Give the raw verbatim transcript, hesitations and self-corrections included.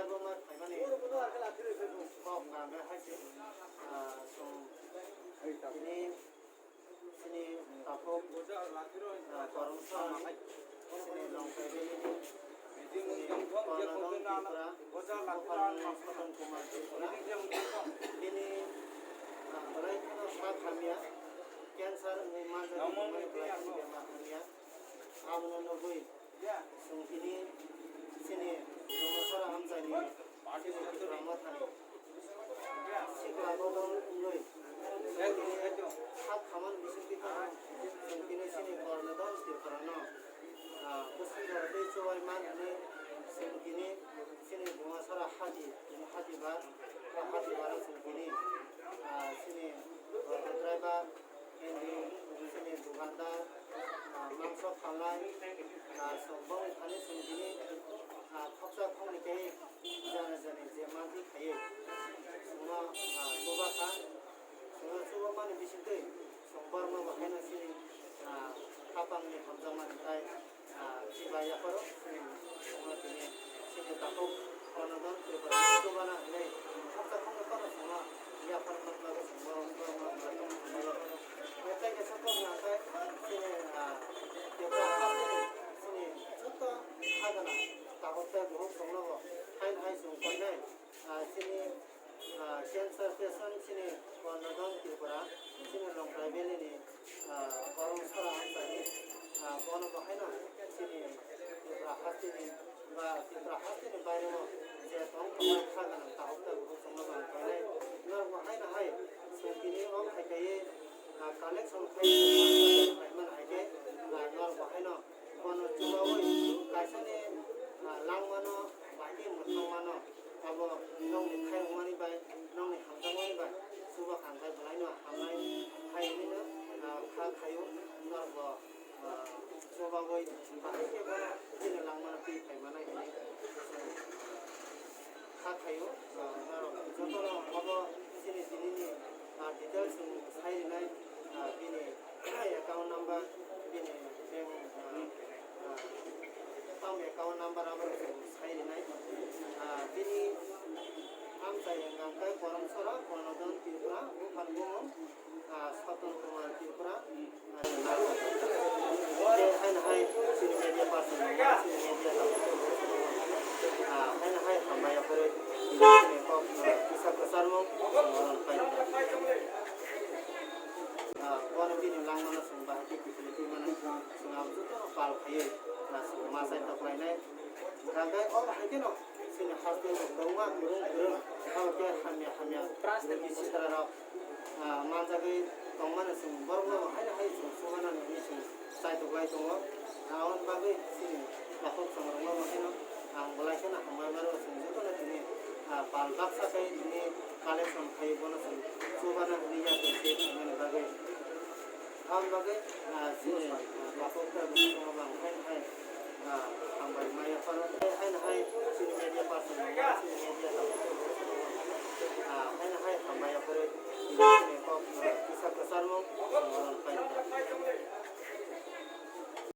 Kok nangkha hai se, ah, chwng tini chini takhuk, ah, Karon Sara, chini Longkai Valley ni, chini Kornodon Tripura, buphang Soton Kumar Tripura, bini, ah, belai kheno sak hamya, cancer wngwi manjak, belai kheno bemar hamya, abono nugwi. Chwng tini chini Dumasara amchaini chini Tipra Mothani sikla bodol wngwi chwng tini hak khamani bisingtwi tongo. Chwng tini chini Kornodon Tripurano, ah, bwswk jora tei chubai man hwnwi chwng tini chini Dumasara hati, tini hati bar, o hati baro chwng tini, ah, chini, ah, driver, Hindi, chini dukandar, ah, mangso phalnai, ah, chwng bongni thani chwng tini, ah, khoksa khoknwi tei jani jani je manthwi khaiwi chwngno, ah, chuba kha. Chwngno chubamani bisingtwi chwng borokno bo haino chini, ah, khapangni hamjakmani tai. Ah, chibai yapharo, chini, chini takhuk Kornodon Tripura chubana hinwi khaksa khaksa phano chwngno yaphar man bagwi chwng borok, borok, borok, borok, borok. Tei kaisa kok nangkhe chini, ah, Tripura hasteni chini joto ha gana takhuk tei bukhuk chwngno bo haino hai chwng koinai, ah, chini, ah, cancer patient chini Kornodon Tripura, chini Longkai Valley ni, ah, Korong Sara amchaini, ah, bono bo haino chini Tripura hasteni ba Tripura hasteni baireo je tong tongnai kha gwnang takhuk tei bukhuk chwngno bo ang koinai. Norok bo haino hai chwng tini o phaikaiwi, ah, collection khai mano hai khe, ah, norok bo haino bono chubaui kaisani, ah, langmano bahai khe mwthangmano. Abo nokni khairokmani bai, nokni hamjakmani bai, chuba kha khe bwlaino hamnai hai hwnwi no, ah, kha khaio, norokbo, ah, chubaui bahai khe bono chini langmano twi phai manai hwnwi kha khaio, ah, norok jotono obo chini tinini, ah, details chwng sai rinai, ah, bini account number, bini bank, ah, ah, account number abo chwng sai rinai. Ah, bini amchai hwnkha khe Koromsora, Kornodon Tripura, buphang bumung, ah, Soton Kumar Tripura, ah, haino hai chini media person, chini media, ah, haino hai hambai yaphuru chini kok, ah, kisa kwcharmung, ah, ah, bono bini langmano chwng bahai khe kiphilwi twi mano, chwng abo jotono pal khaiwi, ah, chwng ma chai toklainai. Hwnkhe o hai kheno chini haste bo kwbangma kwrwng kwrwng, abo khe hamya hamya rogi sistrarok, ah, manjagwi tongmani chwng borokno bo haino hai chwng chubanani hwnwi chwng chaitok lai tongo. Aboni bagwi chini takhuk chwng rwngma bo haino ang belai kheno hambai mano chwng jotono tini, ah, pal baksa khe tini collection khai bono chwng chubana hwnwi yakung se tongmani bagwi. Aboni bagwi, ah, chini, ah, takhuk tei bukhuk chwng rok ang haino hai, ah, hambai maya phano. Haino